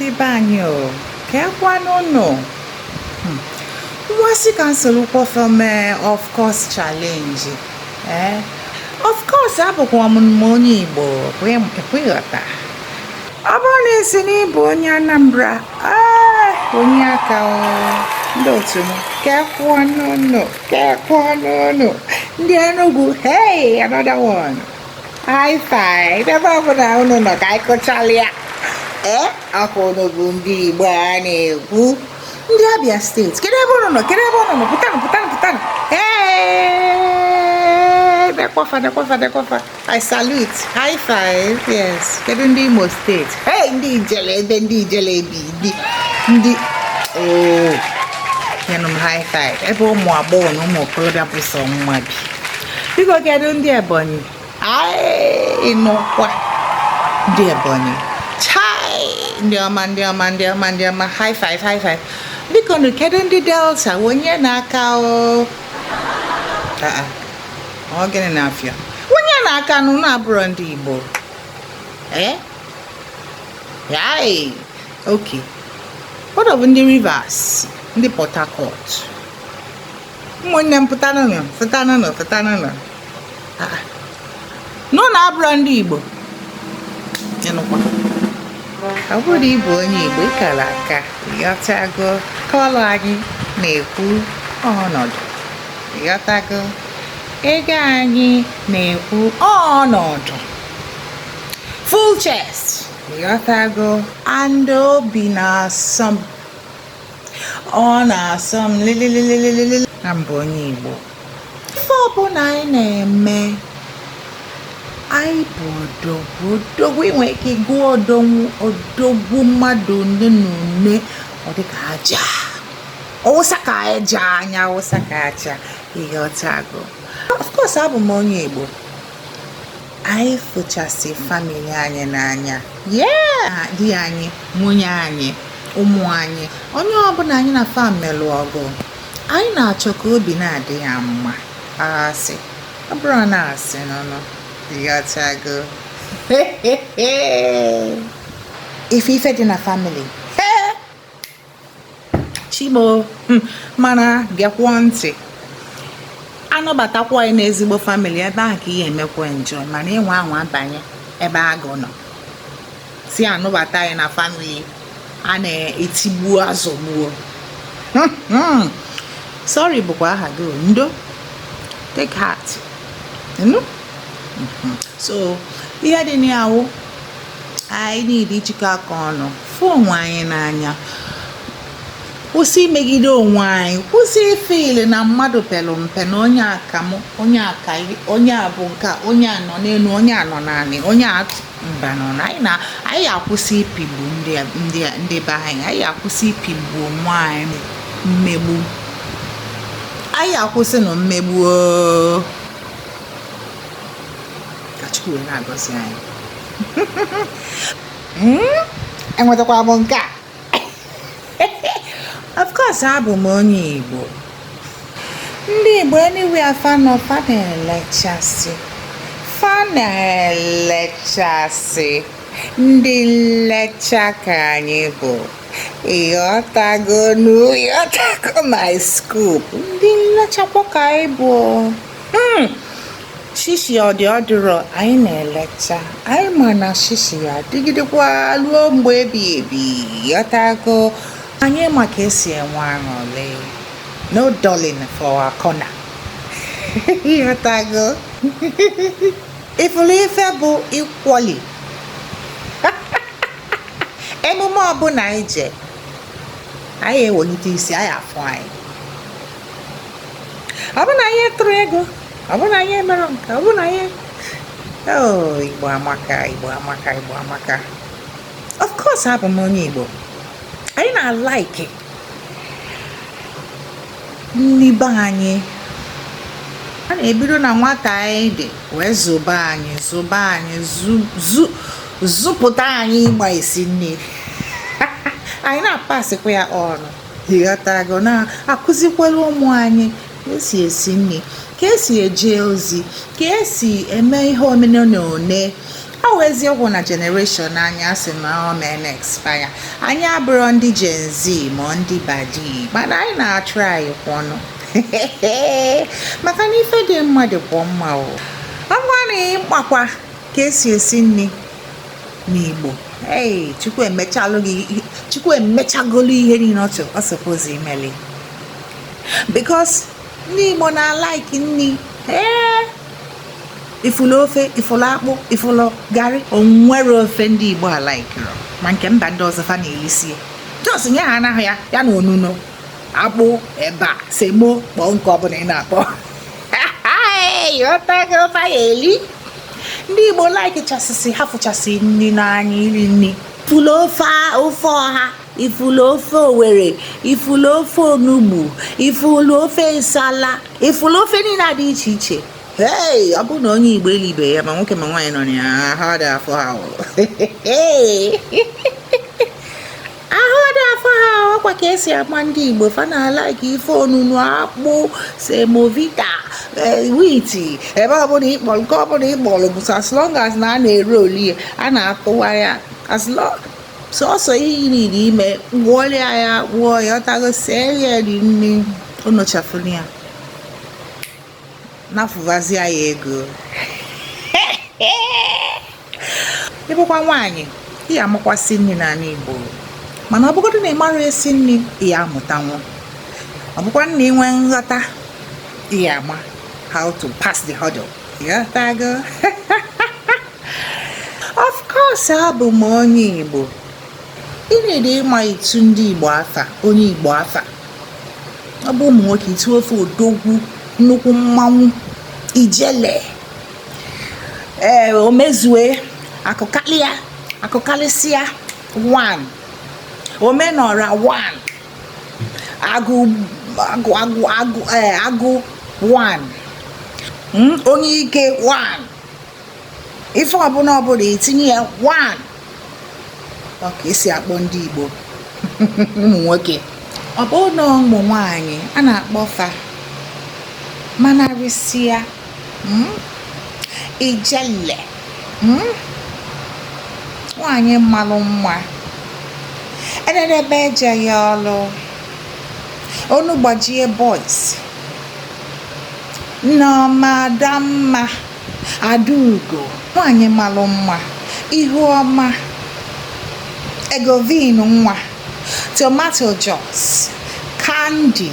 Ndị be anyị o, kekwanụ unu? Nwa sị ka m solukwa from of course challenge. Eh? Of course abụkwa m onye Igbo, ịghọta. Ọ bụrụ na ị sị na ị bụ onye Anambra, ee, onye aka o, ndị otu m, kekwanụ unu, kekwanụ unu. Ndị Enugu, hey, another one. High five. Ebe ọbụla unu nọ ka anyị kụchalịa. Ee, ọkwa unu bụ ndị Igbo a na-ekwu. Ndị Abia Steeti, kedu ebe unu nọ? Kedu ebe unu nọ? Pụtanụ, pụtanụ, pụtanụ. Hey, dekwafa, dekwafa, dekwafa. I salute. High five. Yes. Kedu ndị Imo Steeti? Hey, ndị Ijele, ebe ndị Ijele bi, ndị oh. Nyenụ m high five. Ebe ụmụ agbọghọ na ụmụ okorobịa bụ sọ nwa bi. Biko, kedu ndị Ebonyi? Ai, nụkwa ndị Ebonyi. Chai, ndị ọma, ndị ọma, ndị ọma, ndị ọma. High five, high five. Biko nụ, kedu ndị Delta? Onye na-aka o? Ah, ah. Ọ gịnị na-afịa? Onye na-aka nụ na-abụrọ ndị Igbo. Eh? Yai. Okay. What of ndị Rivers? Ndị Port Harcourt? Ụmụnne m, pụtanụnụ, pụtanụnụ, pụtanụnụ. Ah, ah. Nụ na abụrọ ndị Igbo. Ịnụkwa. Ọ bụrụ na ị bụ onye Igbo, ịkara aka, ịghọtago, colour anyị na-ekwu ọnọdụ. Ịghọtago? Ego anyị na-ekwu ọnọdụ. Full chest. Ịghọtago? And obi na-asọ m. Ọ na-asọ m lililililili na mbụ onye Igbo. Ife ọbụla anyị na-eme, anyị bụ odogwu. Odogwu, ị nwere ike gụọ odogwu, odogwu mmadụ one na one, ọ dịka aja ọwụsa ka aja anya, awụsa ka aja. Ịghọtago? Of course abụ m onye Igbo. Anyị fụchasị family anyị n'anya. Yeah, di anyị, nwunye anyị, ụmụ anyị, onye ọbụla anyị na fam melụ ọgụ, anyị na-achọ ka obi na-adị ya mma. Asị ọ bụrụ na asị nụnụ, ịghọtago? Ife ife dị na family chimo. Mana gekwuo ntị, anọbatakwa anyị n'ezigbo family, ebe ahụ ka ihe emekwa enjoy. Mana ịnwe anwa abanye ebe agụ nọ si anụbata anyị na family a na-etigbuo azọgbuo. Sorry bụkwa aha gị o, ndo, take heart. Ịnụ? So ihe dị n'awụ, anyị niile ijikọ aka ọnụ, fụ onwe anyị n'anya, kwụsị imegide onwe anyị, kwụsị ifeeli na mmadụ pelụ mpe, na onye aka m, onye aka, onye a bụ nke a, onye a nọ n'elu, onye a nọ naanị, onye a mba nọ na anyị na anyị akwụsị ipigbu ndị be anyị. Anyị akwụsị ipigbu onwe anyị, mmegbu anyị akwụsị nụ mmegbu o. Ka Chukwu wee na-agọzi anyị. Enwetakwa m nke a. Of course abụ m onye Igbo. Ndị Igbo anywhere fa nọ, fa na-elechasị, fa na-elechasị. Ndị nlecha ka anyị bụ. Ịghọtagonu? Ịghọtago my scoop? Ndị nlechakwa ka anyị bụ. Shishi ọ dị, ọ dịrọ, anyị na-elecha. Anyị ma na shishi ya adịgidekwa ruo mgbe ebighị ebi. Ịghọtago? Anyị ma ka esi enwe aṅụrị. No dulling for our corner. Ịghọtago? Ifuru ife bụ equally emume ọbụla anyị je, anyị ewelite isi anyị, afụ anyị. Ọ bụ na anyị tụrụ ego, ọ bụ na anyị emere nke, ọ bụ na anyị. Oh, Igbo amaka, Igbo amaka, Igbo amaka. Of course abụ m onye Igbo. Anyị na-alike nni be anyị. A na-ebido na nwata anyị dị wee zụba anyị, zụba anyị, zụpụta anyị ịgba esi nri. Anyị na-apasịkwa ya ọnụ. Ịghọtago? Na-akụzikwara ụmụ anyị ka esi esi nri, ka esi eje ozi, ka esi eme ihe omenala one. Ọ wụ eziokwu na generation anyị asị na ọ mee expire, anyị abụrụ ndị Gen Z ma ndị badi, mana anyị na-atry kwọnụ maka na ife dị mma dịkwa mma. O ọ bụrụ na ịgbakwa ka esi esi nri n'Igbo, hey, Chukwu emechalụ gị, Chukwu emechagolu ihe niile ọ suppose imeli, because ndị Igbo na-alike nri. Ee, ifulu ofe, ifulu akpụ, ifulu garị, o nwere ofe ndị Igbo alikero, ma nke mba ndị ọzọ fa na-elisie, just nye ha anaghị ya ya na onuno akpụ, eba, semo, kpọọ nke ọbụla ị na-akpọ, ịghọtago, fa ya eli. Ndị Igbo like chasịsị, ha fụchasị nri n'anya, iri nri. Ifulu ofe, ofe ọha, ifulu ofe owere, ifulu ofe onugbu, ifulu ofe nsala, ifulu ofe niile dị iche iche. Hey, ọ bụrụ na onye Igbo elibe ya, ma nwoke ma nwaanyị nọ na ya, ahụ dị afọ ha, ahụ dị afọ ha. Ọkwa ka esi ama ndị Igbo, fa na-alike ife onunu, akpụ, semovita, wheat, ebe ọbụla ịkpọrọ, nke ọbụla ịkpọrọ bụ, as long as na a na-ere olie, a na-atụwa ya, as long sọsọ ihe niile ime gwọọrịa ya, gwụọ ya, ọtago, see ya, ri nri, o nochafụrụ ya, nafụvazia ya ego. Ịbụkwa nwaanyị, ị ya amakwasị nri n'ala Igbo, mana ọ bụgodị na ị mara esi nri, ị ya amụtanwu. Ọ bụkwa na ị nwee nghọta, ị ya ama how to pass the hurdle, ịghọtago. Of course, abụ m onye Igbo. Ị na-ede ịma itu ndị Igbo afa, onye Igbo afa. Ọ bụ ụmụ nwoke, itu ofe odogwu, nnukwu mmanwụ, ijele, ee, omezue, akụkalịa, akụkalịsịa one, omenọra one, agụ agụ agụ agụ, ee, agụ one, onye ike one, ife ọbụla ọbụla etinye ya one. Ọ ka esi akpọ ndị Igbo ụmụ nwoke. Ọ bụrụ na ụmụ nwanyị, a na-akpọ fa manarịsịa, ijele, nwanyị mmalụ mma, enedebe ejeghị ọlụ, onu gbajie boys, Nneọma, Adamma, Adaugo, nwanyị malụ mma, Ihuọma, Egovin nwa, tomato juice, candy,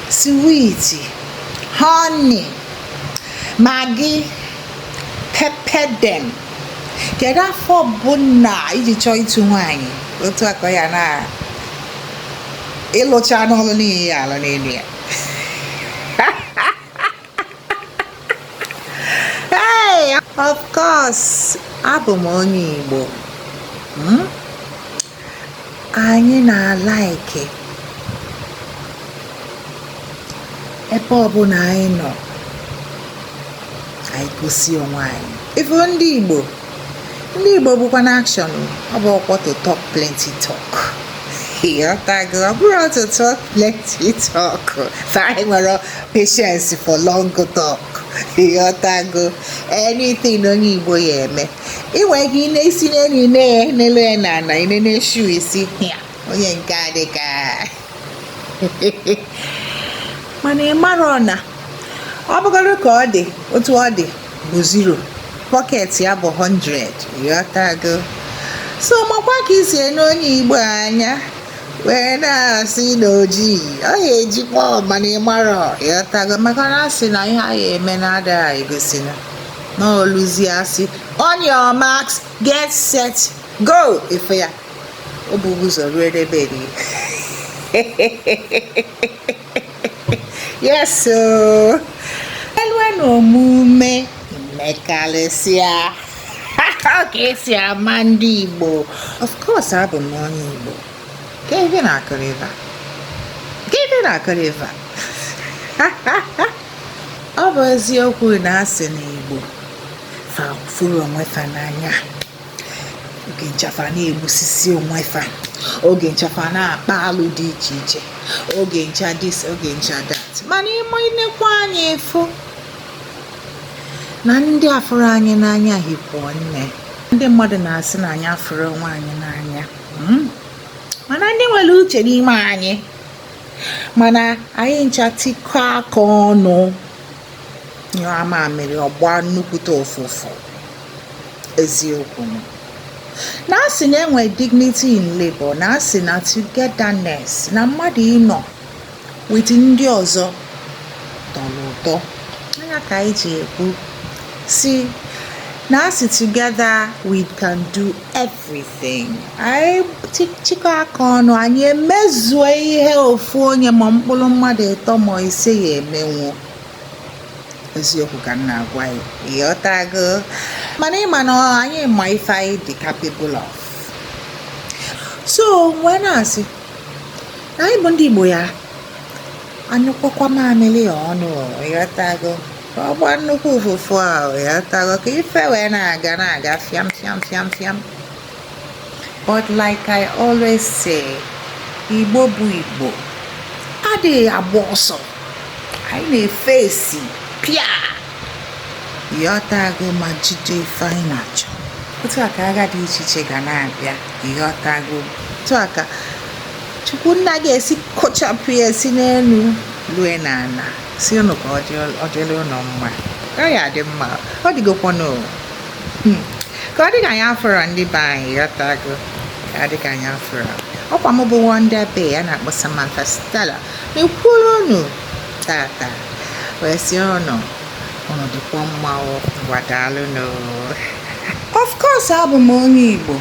sweet, honey, Maggi, pepper dem. Kedu afọ bụ na iji chọọ ịtụ nwaanyị otu akọ ya na ịlụcha n'ọlụ niile ya alụ n'elu ya? Hey, of course, abụ m onye Igbo. Anyị na-alike ebe ọbụla anyị nọ, anyị gosi onwe anyị. Ife ndị Igbo, ndị Igbo bụkwa na action. Ọ bụ ọkwọ to talk plenty talk, ịghọtago? Ọ bụrụ to talk plenty talk, fa anyị nwere patience for long talk, ịghọtago? Anything onye Igbo ya eme, ị nwere ike ị na-esi n'elu n'elu ya na ana ị na-eshu isi ya onye nke a dị ka, mana ị marọ na ọ bụgoro ka ọ dị, otu ọ dị bụ zero, pocket ya bụ 100, ịghọtago? So makwa ka isi ene onye Igbo anya wee na-asị na ojii ọ ya ejikwa, mana ị marọ, ịghọtago? Maka na asị na ihe a ya eme na adịghị egosi na n'oluzi asị, "On your marks, get set, go," ife ya o bu ụzọ ruo ebe dị. Yes, o elue na omume mmekarịsịa ka esi ama ndị Igbo. Of course, abụ m onye Igbo. Ka ebe na-akụrụ ebe, ka ebe na-akụrụ ebe. Ọ bụ eziokwu na asị na Igbo fa furu onwe fa n'anya, oge nchafa na-egbusisi onwe fa, oge nchafa na-akpa alụ dị iche iche, oge ncha this, oge ncha that, mana ịma inekwa anya efu na ndị afụrụ anyị n'anya hikwuo nne. Ndị mmadụ na-asị na anyị afụrọ onwe anyị n'anya, Mana ndị nwere uche n'ime anyị, mana anyị ncha tikọ aka ọnụ nyụọ mamịrị, ọ gbaa nnukwute ụfụfụ. Eziokwu na asị na enwe dignity in labor, na asị na togetherness, na mmadụ ịnọ with ndị ọzọ tọrọ ụtọ. Anya ka anyị ji ekwu si na asị together we can do everything. Anyị chịkọ aka ọnụ, anyị emezue ihe ofu onye ma mkpụrụ mmadụ ịtọ ma ise ya emenwu. Eziokwu ka m na-agwa ya, ịghọtago? Mana ịma na anyị ma ife anyị dị capable of. So wee na-asị na anyị bụ ndị Igbo ya anyụkọkwa mamịrị ya ọnụ, ịghọtago, ka ọ gbaa nnukwu ụfụfụ a, ịghọtago, ka ife wee na-aga na-aga fiam fiam fiam fiam. But like I always say, Igbo bụ Igbo adịghị agba ọsọ, anyị na-efe esi pịa, ịghọtago, ma jide ife anyị na-achọ. Otu a ka agha dị iche iche ga na-abịa, ịghọtago, otu a ka Chukwu nna ga-esi kụchapụ ya esi n'elu lue n'ala, si unu ka ọ dịrị unu mma, ọ ya adị mma, ọ dịgokwanụ. Ka ọ dị ka anyị afọrọ ndị be anyị, ịghọtago, ka ọ dị ka anyị afọrọ. Ọkwa m bụ Wonder Bay a na-akpọ Samantha Stella na-ekwuru unu tata, wee sị unu, unu dịkwa mma o. Ngwa, daalụnụ. Of course, abụ m onye Igbo.